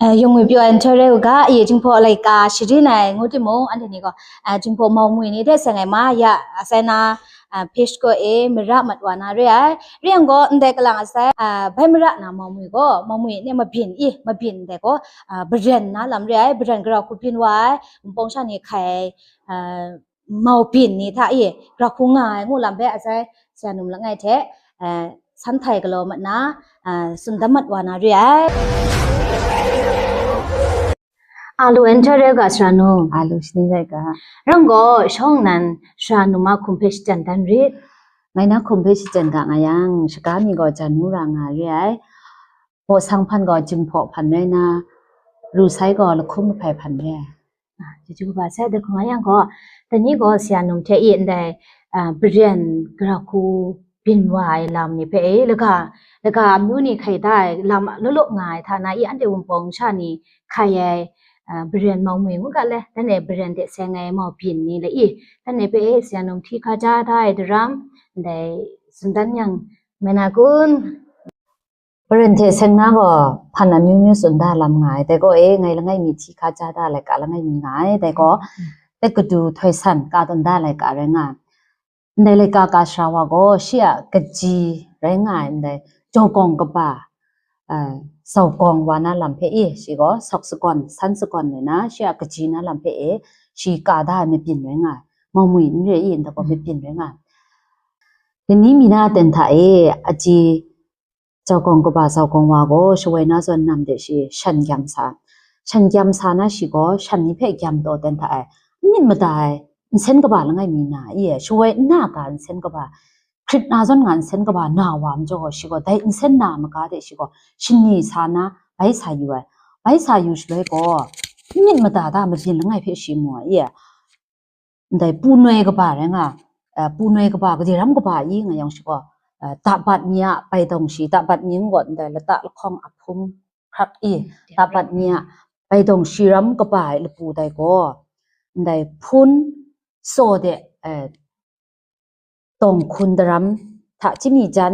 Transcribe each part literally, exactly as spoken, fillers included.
Yung ngwi pyaw ai nhtoi rai u ga, i Jinghpaw laika sharin ai ngu timung, anhte ni gaw, a, Jinghpaw mau ngwi ni hte seng ai ma ya, asai na, a, page kaw e mara mat wa na re ai. Re yang gaw, ndai kalang asai, a, bai mara na mau ngwi gaw, mau ngwi ni mabyin i, mabyin ndai gaw, a, baren na lam re ai, baren gara hku byin wa ai, npawng sha ni hkai ai, a, mau byin ni hta i, gara hku nga ai ngu lam hpe asai, sara num langai hte, a, san htai galaw mat na, a, tsun dam mat wa na re ai. A lu en hta rai u ga, sara num. A lu shani rai ga. Rang gaw, shawng nan sara num a hkum hpe shachyen dan rit. Ngai na hkum hpe shachyen ga nga yang, shaga mi gaw Janu ra nga re ai. Hpaw sang hpan gaw Jinghpaw hpan rai na, Ru sai gaw Lahkum Lahpai hpan re ai. A, chyeju kaba sai da hkung a yang gaw, dai ni gaw sara num hte i ndai, a, baren gara hku byin wa ai lam ni hpe e, laga, laga amyu ni hkai da ai lam law law nga ai hta na i, anhte wunpawng sha ni hkai ai, a, baren mau ngwi ngu ga le, dan e baren hte seng ai mau byin ni le i, dan e hpe e, sara num hti hkaja da ai daram, ndai tsun dan yang, mai na kun? Baren hte seng na gaw hpan amyu myu tsun da lam nga ai, dai gaw e, ngai langai mi hti hkaja da laika langai mi nga ai, dai gaw, mm, tet kadu htoi san ka tawn da laika rai nga ai. Ndai laika ka sara wa gaw, shi a kaji rai nga ai, ndai jawgawng kaba, a, zaugawng wa na lam hpe e, shi gaw sawk sagawn, san sagawn rai na, shi a kaji na lam hpe e, shi ka da ai mabyin rai nga ai, mau ngwi n re i, ndai gaw, mm, mabyin rai nga ai. Dai ni mi na ten hta e, aji, zaugawng kaba zaugawng wa gaw, shawoi na zawn nam de shi shan gyam sa. Shan gyam sa na shi gaw, shan ni hpe gyam taw ten hta e, n myit mada ai nsen kaba langai mi na i e, shawoi nna ga nsen kaba, hkrit na zawn nga nsen kaba na wa majaw gaw, shi gaw dai nsen na maga de shi gaw, shani sa na bai sa yu ai. Bai sa yu shaloi gaw, n myit mada da mabyin langai hpe shi mu ai i e. Ndai pu noi kaba rai nga, eh, pu noi kaba, gade ram kaba i nga yang shi gaw, eh, dabat mi a bai dawng shi, dabat mi n gaw ndai lata lahkawng a hpung hkrak i, mm, dabat mi a bai dawng shi ram kaba ai lapu dai gaw, ndai hpun saw de, eh, tawng hkun daram hta chyami jan,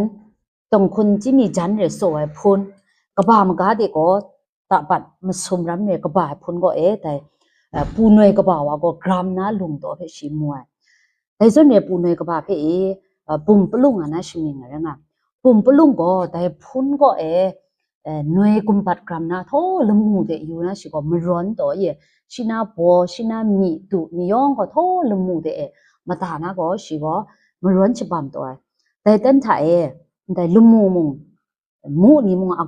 tawng hkun chyami jan re saw ai hpun, kaba maga de gaw, dabat masum ram re kaba ai hpun gaw e, dai, eh, pu noi kaba wa gaw gram na lung taw hpe shi mu ai. Dai zawn re pu noi kaba hpe e, eh, bum palung nga na shamying ai rai nga. Bum palung gaw dai hpun gaw e, eh, noi gumbat gram na htaw lamu de yu na shi gaw marawn taw e, shi na baw, shi na myi du, myi yawng gaw htaw lamu de e, mada na gaw shi gaw marawn shabam taw ai. Dai ten hta e, ndai lamu mung, mu ni mung a